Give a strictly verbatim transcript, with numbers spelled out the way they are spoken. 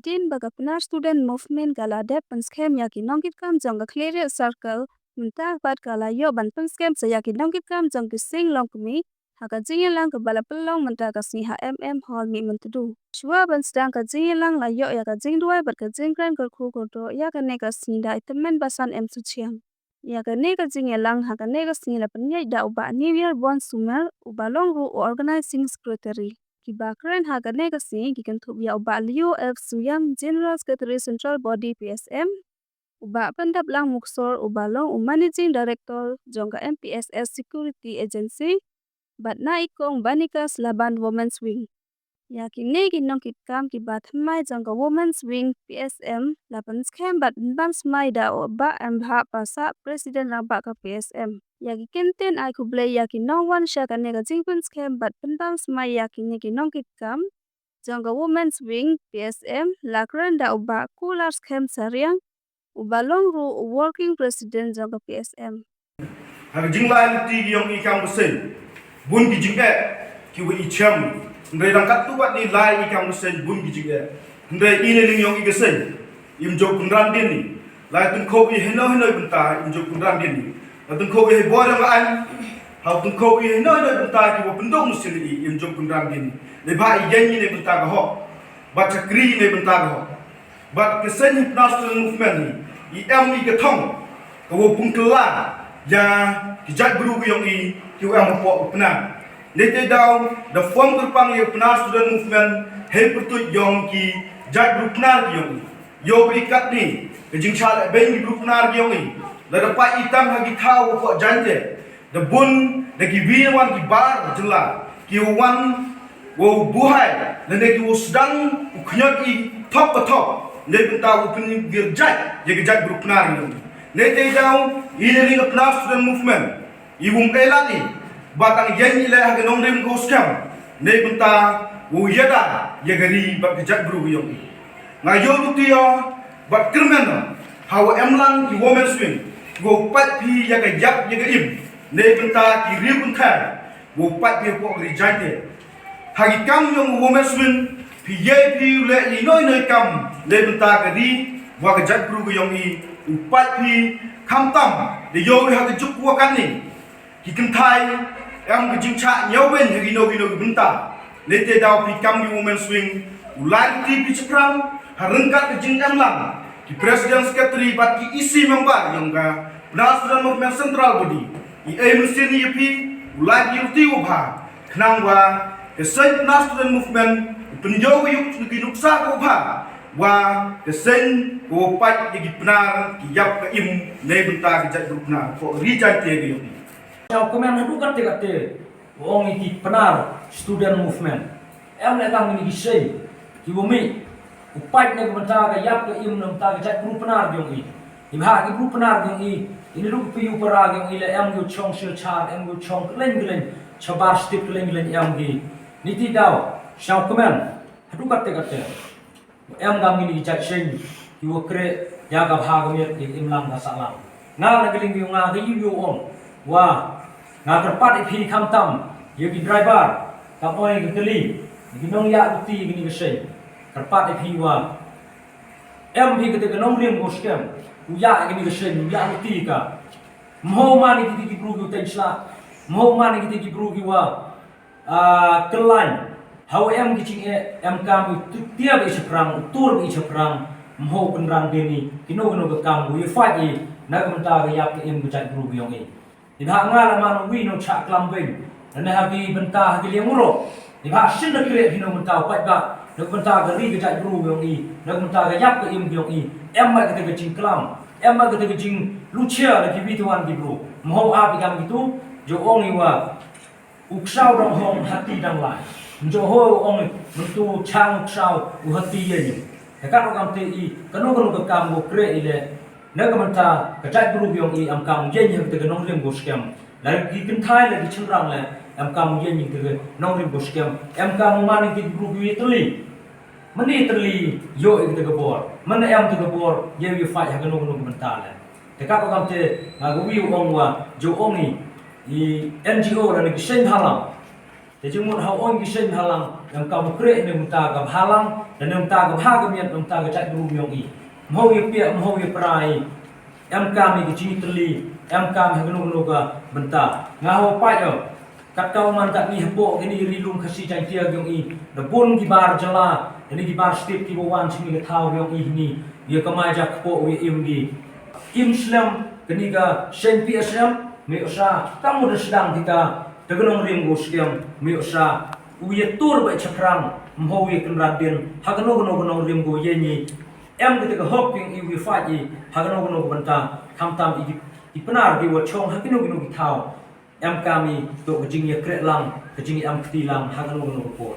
eighteen ba ka Pnar Student Movement ka la dep pynskhem ïa ki nongkitkam jong ka Khliehriat Circle, mynta pat ka la ïoh ban pynskhem sa ïa ki nongkitkam jong ki seng longkmie ha ka jingïalang kaba la pynlong mynta ka sngi ha M M Hall Mihmyntdu. Shuwa ban sdang ka jingïalang la ïoh ïa ka jingduwai bad ka jingkren kyrkhu kyrdoh ïa kane ka sngi da i Tymmen Basan M Suchiang. Ïa kane ka jingïalang ha kane ka sngi la pynïaid da u Bah Newyear Bon Sumer, uba long ruh u Organizing Secretary. Kiba kren ha kane ka sngi ki kynthup ïa u Bah Leo F Suyam, General Secretary Central Body P S M, u Bah Pyndaplang Muksor, uba long u Managing Director jong ka M P S S Security Agency, bad na i Kong Banikas Laban Women's Wing. Ïa kine ki nongkitkam kiba thymmai jong ka Women's Wing P S M la pynskhem bad pynban smai da u Bah Embhah Passah, President rangbah ka P S M. Ïa ki kyntien ai khublei ïa ki nongwan sha kane ka jingpynskhem bad pynban smai ïa kine ki nongkitkam jong ka Women's Wing P S M la kren da u Bah Kular Skhem Sariang, uba long ruh u Working President jong ka P S M. Ha ka jinglai lynti ki ïong i kam ka seng, bun ki jingeh kiwa i chem. Hynrei dang katto katne lai i kam ka seng bun ki jingeh. Hynrei i ne ning ïong i ka seng, im jop pynran dien i. Lai tyngkhuh i heno heno i bynta, im jop pynran dien i. Lai tyngkhuh i ha i bor ïong ka aiñ, ha tyngkhuh i heno heno i bynta kiwa pynduh mynsiem i, im jop pynran dien i. Neibhah i ïeng i ne bynta ka hok, bad shakri i ne bynta ka hok. Bad ka seng Pnar Student Movement hi, i em i ka thong kawa pynkylla ïa ki jaitbru ki ïong i kiwa em hapoh ka Pnar. Neitei daw da form kyrpang ïa Pnar Student Movement hei pyrtuid ïong ki jaitbru Pnar ki ïong i. Ïoh bri katne ka jingshah lehbeiñ ki bru Pnar ki ïong i, lada pait i tang ha ki thaw hapoh Jaiñtia, da bun da kiwei wan ki bar jylla kiwa wan wow buhai lane kiwa sdang u khñiot i thok ka thok neibynta u pynjah ïa ka jaitbru Pnar. Neitei daw i ne ning ka Pnar Student Movement i wym ei lad i ba tang ïeng i leh ha ka nongrim ka u skhem neibynta wow ïada ïa ka ri bad ka jaitbru ka ïong i. Nga ïoh luti ïa bad kyrmen hawa em lang i Women's Wing wow pait phi ïa ka ïap ïa ka im neibynta ki riew kynthei wow pait phi hapoh ka ri Jaiñtia. Ha ki kam ïong u Women's Wing phi ïai phi u leh ïa i noi noi kam neibynta ka ri wa ka jaitbru ka ïong i, u pait phi khamtam da ïoh ha ka juk wa katne. Ki kynthai em ka jingshah ñiewbeiñ ha kino kino ki bynta. Neitei daw phi kam ki Women's Wing u lai luti phi shaphrang ha ryngkat ka jingem lang ki President, Secretary bad ki E C member ïong ka Pnar Student Movement Central Body. I ei mynsiem ïa phi u lai ki luti wa bha khnang wa ka seng Pnar Student Movement u pynïoh ka juk ki nuksa wa bha wa ka seng ka wa pait ïa ki Pnar ki ïap ka im neibynta ka jaitbru Pnar hapoh ri Jaiñtia ka ïong i. Sha u kmen haduh katte katte, u ong i ki Pnar Student Movement. Em leh tang kine ki seng kiwa mih u pait na ka bynta ka ïap ka im na ka bynta ka jaitbru Pnar ki ïong i. Neibhah ki bru Pnar ki ïong i, i naduh ki pyrshah para ki ïong i leh em ki u chong shil char, em ki u chong kylleng kylleng, shabar stit kylleng kylleng em ki. Neitei daw sha u kmen haduh katte katte. Em kam kine ki jait seng kiwa kreh ïa ka bha ka miat, ïa ka imlang ka sahlang. Nga na ka liang ïa nga ka ïoh ïoh ong wa nga kyrpad ïa phi khamtam ïa ki driver, kam oi ka kali, ïa ki nongïaid luti ïa kine ki seng. Kyrpad ïa phi wa em phi kata ka nongrim ka u skhem u ïaid ïa kine ki seng, u ïaid luti ka. Mho man ïa kiti ki bru kiwa teng sla, mho man ïa kiti ki bru kiwa Ah, kyllain. Hawa em ki jingeh, em kam u tiar ba i shaphrang, u tur ba i shaphrang. Mho u kynran dien i kino kino ka kam u ïa fight i na ka bynta ka ïap ka im ka jaitbru ka ïong i. Neibhah nga la man uwi u nongshah klam beiñ, lane ha ki bynta ha ki liang waroh. Neibhah shisien da khreh phi na ka bynta u paidbah, na ka bynta ka ri ka jaitbru ka ïong i, na ka bynta ka ïap ka im ka ïong i. Em ma kata ka jingklam, em ma kata ka jingluchia na kiwi ki wan ki bru. Mho ap i kam kitu, ju ong i wa u ksaw dang hong, hati dang lai. Njo ho u ong, mynta chang u ksaw u hati ïa ñu. Te katno kam te i, kano kano ka kam ko kreh i leh na ka bynta ka jaitbru ka ïong i, em kam ïeng ïa kata ka nongrim ko skhem. La ki kynthai la ki chynrang leh em kam ïeng ïa kata ka nongrim ko skhem. Em kam man ïa kata ka bru ki ïa tylli. Mane tylli ïoh ïa kata ka bor, mane em kata ka bor ïa u ïa fight ha kano kano ka bynta leh. Te katno kam te nga kawi u ong wa ju ong i, i N G O lane ki seng bhalang Te jingmut ha u ong ki seng bhalang, em kam u khreh ne mynta ka bhalang, ne mynta ka bha ka miat, ne mynta ka jaitbru yong i. Mho ïa pia, mho ïa prai. Em kam i ka jingtylli, em kam ha kano kano ka bynta. Nga ho pat ïa. Kat ka u man kat ni hapoh kini ri lum Khasi Jaiñtia yong i. Da bun ki bar jylla, kini ki bar state ki ba wan sini ka thaw yong i ni. Ïa ka mai jak hapoh ïa im gi. Im slem, kini ka seng P S M, me usa, kamu da sedang kita, da ka nongrim go skem, me usa, u ïa tur ba chaphrang, mho ïa kynrad din, ha kano kano ka nongrim go ïa ni, em kita ka hok yong i u ïa fight i, ha kano kano ka bynta, khamtam i, i pnar ki wa chong, ha kano kano ki thaw, em kam i, to ka jingïakhreh lang, ka jingïam kti lang, ha kano kano ka por.